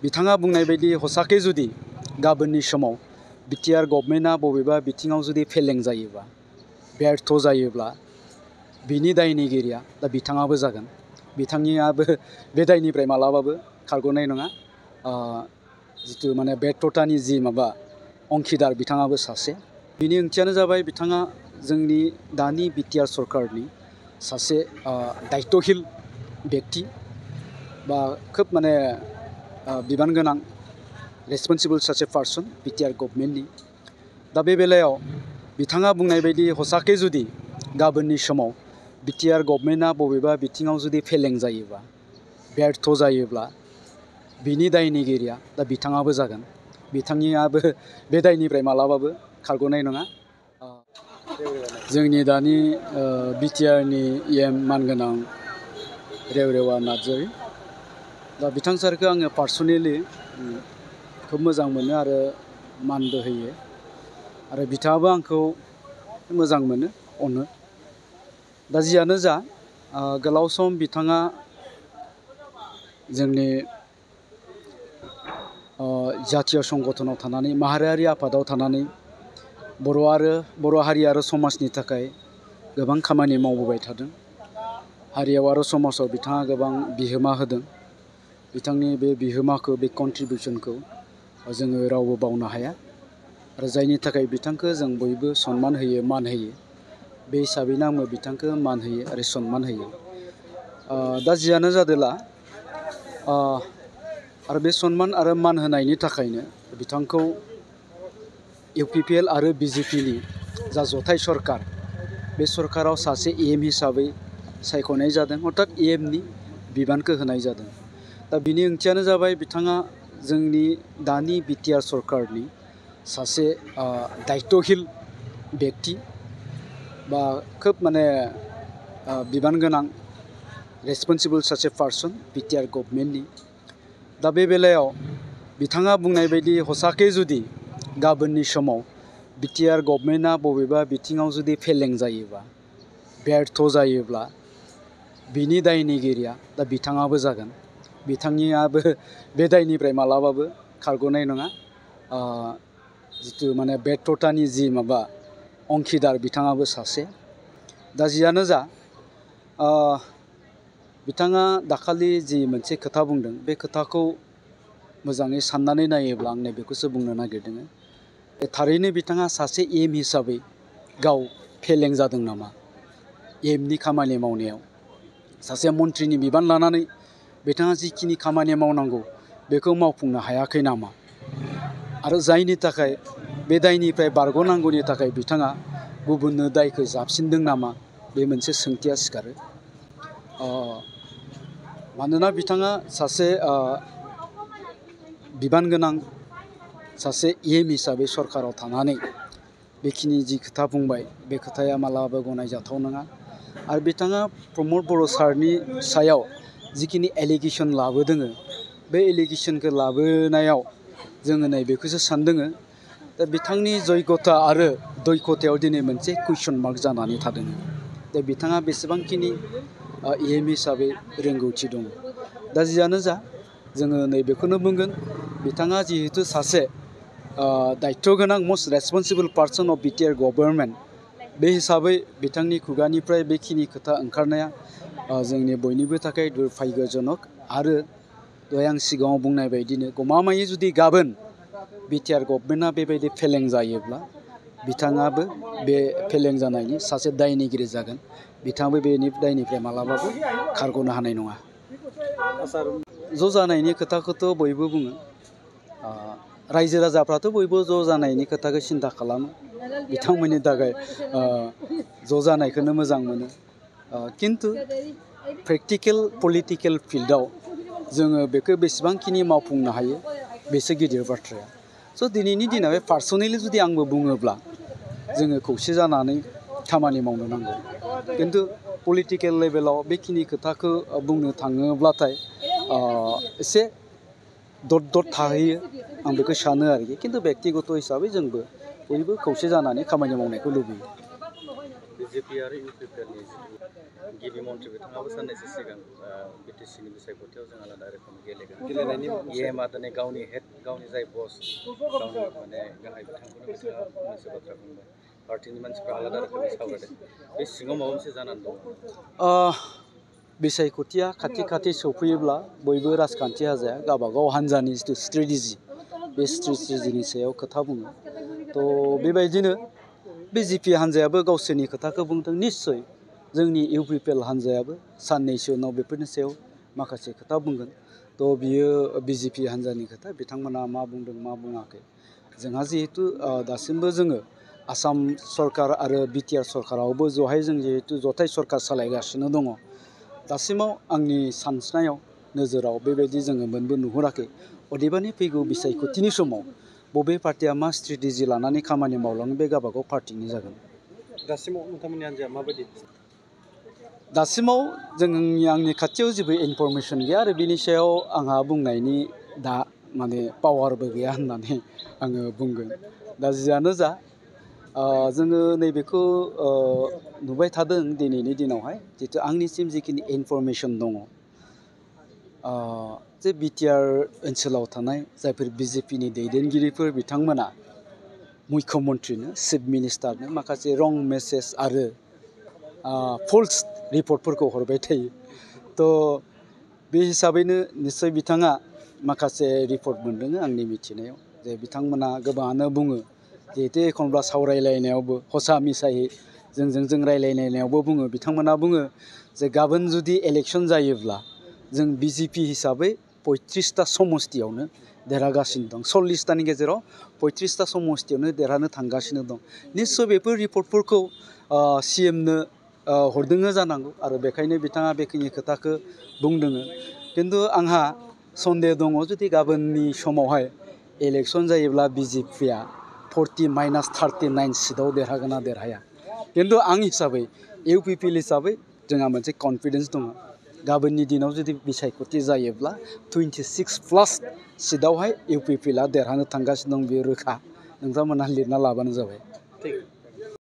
बिथाङा बुंनाय बायदि हसाके जुदि गाबोननि समाव बिटिआर गभर्नमेन्टआ बबेबा बिथिङाव जुदि फेलें जायोबा व्यर्थ जायोब्ला बिनि दायनिगिरिया दा बिथाङाबो जागोन। बिथांनियाबो बे दायनिफ्राय मालाबाबो खारग'नाय नङा। जितु माने व्यर्थतानि जि माबा अंखिदार बिथाङाबो सासे। बिनि ओंथियानो जाबाय बिथाङा जोंनि दानि बिटिआर सरकारनि सासे दायित्वशील व्यक्ति बा खोब माने बिबान गोनां रेसपन्सिबल सासे पार्सन बिटिआर गभर्नमेन्टनि। दा बे बेलायाव बिथाङा बुंनाय बायदि हसाके जुदि गाबोननि समाव बिटिआर गभर्नमेन्टआ बबेबा बिथिङाव जुदि फेलें जायोबा व्यर्थ जायोब्ला बिनि दायनिगिरिया दा बिथाङाबो जागोन। बिथांनियाबो बे दायनिफ्राय मालाबाबो खारग'नाय नङा। जोंनि दानि बिटिआरनि EM मानगोनां रेवरेवा नार्जारी, दा बिथां सारखौ आङो पार्सनेलि खोब मोजां मोनो आरो मानबो होयो आरो बिथाङाबो आंखौ मोजां मोनो, अनो। दा जियानो जा गोलाव सम बिथाङा जोंनि जातीय संगठनाव थानानै माहारियारि आफादाव थानानै बर' हारि आरो समाजनि थाखाय गोबां खामानि मावबोबाय थादों। हारियाव आरो समाजाव बिथाङा गोबां बिहोमा होदों। बिथांनि बे बिहोमाखौ, बे कन्ट्रिबिउसनखौ जोङो रावबो बावनो हाया आरो जायनि थाखाय बिथांखौ जों बयबो सनमान होयो, मान होयो। बे हिसाबैनो आंबो बिथांखौ मान होयो आरो सनमान होयो। दा जियानो जादोला आरो बे सनमान आरो मान होनायनि थाखायनो बिथांखौ UPPL आरो BJPनि जा जथाय सरकार, बे सरकाराव सासे EM हिसाबै सायख'नाय जादों, अर्थात EMनि बिबानखौ होनाय जादों। दा बिनि ओंथियानो जाबाय बिथाङा जोंनि दानि बिटिआर सरकारनि सासे दायित्वशील व्यक्ति बा खोब माने बिबान गोनां रेसपन्सिबल सासे पार्सन बिटिआर गभर्नमेन्टनि। दा बे बेलायाव बिथाङा बुंनाय बायदि हसाके जुदि गाबोननि समाव बिटिआर गभर्नमेन्टआ बबेबा बिथिङाव जुदि फेलें जायोबा व्यर्थ जायोब्ला बिनि दायनिगिरिया दा बिथाङाबो जागोन। बिथांनियाबो बे दायनिफ्राय मालाबाबो खारग'नाय नङा। जितु माने व्यर्थतानि जि माबा अंखिदार बिथाङाबो सासे। दा जियानो जा बिथाङा दाखालि जि मोनसे खोथा बुंदों, बे खोथाखौ मोजाङै साननानै नायोब्ला आं बेखौसो बुंनो नागिरदों। थारैनो बिथाङा सासे EM हिसाबै गाव फेलें जादों नामा? EMनि खामानि मावनायाव सासे मन्थ्रिनि बिबान लानानै बिथाङा जिखिनि खामानि मावनांगौ बेखौ मावफुंनो हायाखै नामा? आरो जायनि थाखाय बे दायनिफ्राय बारग'नांगौनि थाखाय बिथाङा गुबुननो दायखौ जाबसिनदों नामा? बे मोनसे सोंथिया सिखारो। मानोना बिथाङा सासे बिबान गोनां सासे EM हिसाबै सरकाराव थानानै बेखिनि जि खोथा बुंबाय, बे खोथाया मालाबाबो गनायजाथाव नङा। आरो बिथाङा प्रमद बर' सारनि सायाव जिखिनि एलिगेसन लाबोदों, बे एलिगेसनखौ लाबोनायाव जोङो नैबेखौसो सानदों। दा बिथांनि जयगथा आरो दयखथायाव दिनै मोनसे कुइसन मार्क जानानै थादों। दा बिथाङा बेसेबांखिनि EM हिसाबै रोंगौथि दं। दा जियानो जा जोङो नैबेखौनो बुंगोन, बिथाङा जिहेतु सासे दायित्व गोनां must responsible person of BTR government, बे हिसाबै बिथांनि खुगानिफ्राय बेखिनि खोथा ओंखारनाया जोंनि बयनिबो थाखाय दुर्भाग्यजनक। आरो दहाय आं सिगाङाव बुंनाय बायदिनो गमामायै जुदि गाबोन बिटिआर गभर्नमेन्टआ बेबायदि फेलें जायोब्ला बिथाङाबो बे फेलें जानायनि सासे दायनिगिरि जागोन। बिथाङाबो बेनि दायनिफ्राय मालाबाबो खारग'नो हानाय नङा। ज' जानायनि खोथाखौथ' बयबो बुङो। रायजो राजाफ्राथ' बयबो ज' जानायनि खोथाखौ सिन्था खालामो। बिथांमोननि थाखाय ज' जानायखौनो मोजां मोनो। खिन्थु प्रेक्टिकेल पलिटिकेल फिल्डआव जोङो बेखौ बेसेबांखिनि मावफुंनो हायो बेसो गिदिर बाथ्राया। स' दिनैनि दिनाव पार्सनेलि जुदि आंबो बुङोब्ला जोङो खौसे जानानै खामानि मावनो नांगौ। खिन्थु पलिटिकेल लेभेलाव बेखिनि खोथाखौ बुंनो थाङोब्लाथाय एसे दद थाहैयो, आं बेखौ सानो आरोखि। खिन्थु बेक्तिगत हिसाबै जोंबो बयबो खौसे जानानै खामानि मावनायखौ लुबैयो। BJP आरो UPPनि गिबि मन्थ्रि बिथाङाबो साननैसो सिगां BTCनि बिसायख'थियाव जों आलादा रोखोमै गेलेनायनि EMआ दिनै गावनि जाय बस गावनि माने गाहाय बिथांखौनो बिथाङा मोनसे बाथ्रा बुंबाय पार्टिनि मानसिफ्रा आलादा रोखोमै सावरायदों बे सिङाव माबा मोनसे जानानै दं बिसायख'थिया खाथि सौफैयोब्ला बयबो राजखान्थि हान्जाया गावबागाव हान्जानि जिथु स्ट्रेटेजि बे स्ट्रेटेजिनि सायाव खोथा बुङो थ' बेबायदिनो BJP हान्जायाबो गावसोरनि खोथाखौ बुंदों निस्सय जोंनि UPPL हान्जायाबो साननैसो उनाव बेफोरनि सायाव माखासे खोथा बुंगोन थ' बियो BJP हान्जानि खोथा बिथांमोना मा बुंदों मा बुङाखै जोंहा जिहेतु दासिमबो जोङो आसाम सरकार आरो BTR सरकारावबो जहाय जों जिहेतु जथाय सरकार सालायगासिनो दङ दासिमाव आंनि सानस्रिनायाव नोजोराव बेबायदि जोङो मोनबो नुहुराखै अदेबानि फैगौ बिसायख'थिनि समाव बबे पार्टिया मा स्ट्रेटेजि लानानै खामानि मावलाङो बे गावबागाव पार्टिनि जागोन दासिमाव नोंथांमोननि हान्जाया माबायदि दासिमाव आंनि खाथियाव जेबो इनफरमेसन गैया आरो बिनि सायाव आंहा बुंनायनि दा माने पावारबो गैया होननानै आङो बुंगोन दा जियानो जा जोङो नैबेखौ नुबाय थादों दिनैनि दिनावहाय जितु आंनिसिम जिखिनि इनफरमेसन दङ जे BTR ओनसोलाव थानाय जायफोर BJPनि दैदेनगिरिफोर बिथांमोना मुख्यमन्त्रिनो चिफ मिनिस्टारनो माखासे रं मेसेज आरो फल्स रिपर्टफोरखौ हरबाय थायो थ' बे हिसाबैनो निस्सय बिथाङा माखासे रिपर्ट मोनदों आंनि मिथिनायाव जे बिथांमोना गोबाङानो बुङो जिहेतु एखनब्ला सावरायलायनायावबो हसा मिसायै जों रायलायलायनायावबो बुङो बिथांमोना बुङो जे गाबोन जुदि इलेक्सन जायोब्ला जों BJP हिसाबै 35टा समस्तियावनो देरहागासिनो दं 40टानि गेजेराव 35टा समस्तियावनो देरहानो थांगासिनो दं निस्सय बेफोर रिपर्टफोरखौ CMनो हरदोङो जानांगौ आरो बेखायनो बिथाङा बेखिनि खोथाखौ बुंदों खिन्थु आंहा सन्देह दङ जुदि गाबोननि समावहाय इलेक्सन जायोब्ला BJPया 40-39 सिटआव देरहागोन ना देरहाया खिन्थु आं हिसाबै UPPL हिसाबै जोंहा मोनसे कनफिडेन्स दङ गाबोननि दिनाव जुदि बिसायख'थि जायोब्ला 26+ सिटआवहाय UPPLआ देरहानो थांगासिनो दं बेयो रोखा नोंथांमोनहा लिरना लाबानो जाबाय